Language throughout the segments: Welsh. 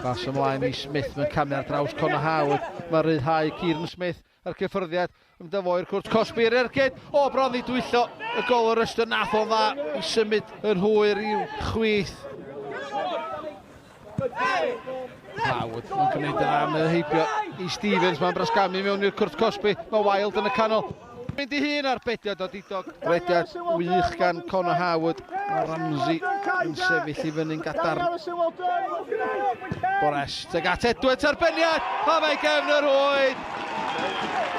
Bas ymlaen i Smith, mae'n camu ar draws Conor Howard. Mae'n rhyddhau Kieran Smith a'r cyffyrddiad yn dyfo i'r cwrt cosbi i'r ergyd. O, bron i dwyllo y gol o'r ystod, nath o'n dda i symud yn hwyr i'w chwith. Howard, mae'n gwneud yn am heibio i Stevens, mae'n brasgamu mewn i'r cwrt cosbi, mae Wilde yn y canol. Mynd i hun ar bediad o didog. Rediad wych gan Conor Howard. Mae Ramsey yn sefyll i fyny'n gadarn. Bores, teg at Edwards arbenniad, a mae gefn yr oed.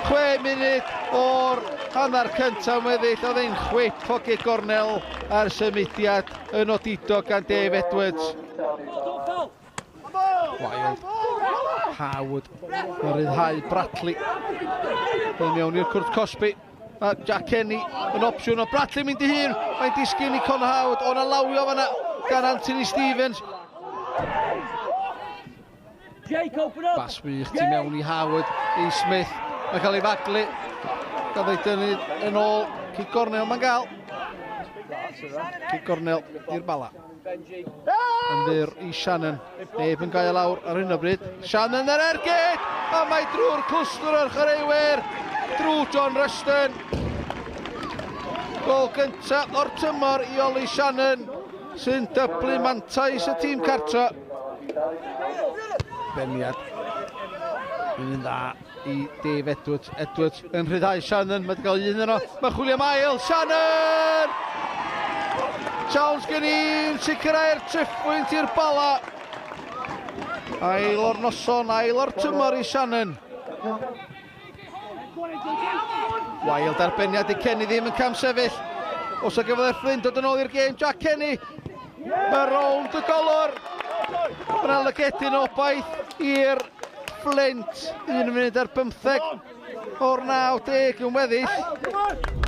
6 munud o'r hanner cyntaf weddill, oedd ein chwip o gig gornel ar symudiad yn odidog gan Dave Edwards. Wilde, Howard, mae'n rhyddhau Bradley. Mae'n mewn i'r cwrt cosbi. Mae Jack Kenny yn opsiwn o Bradley mynd i hun. Mae'n disgyn i Conor Howard. O'n alawio fanna gan Anthony Stevens. Jake, open up! Bas wych tu mewn i Howard, i Smith. Mae'n cael ei faglu. Gael ei dynnu yn ôl. Cic gornel mae'n gael. Cic gornel i'r Bala. Yn fyr i Shannon. Neb yn gael lawr ar hyn o bryd. Shannon yr ergyd! A mae drwy'r clwstwr o'r chwaraewyr. Drwy John Ruston. Gol gyntaf o'r tymor i Ollie Shannon, sy'n dyblu mantais y tîm cartra. Beniad. Yn un dda i Dave Edwards. Edwards yn rhyddhau Shannon. Mae wedi cael un yno. Mae chwilio am ail. Shannon! Siawns gen i'n sicrhau'r triphwynt i'r Bala. Ail o'r noson, ail o'r tymor i Shannon. Wilde arbenniad i Kenny ddim yn camsefyll. Os o gyfle Flint dod yn ôl i'r gêm, Jack Kenny. Mae rownd y golwr. Mae'n lygedyn obaith i'r Flint. 1 munud ar 15 o'r 90 yn weddill.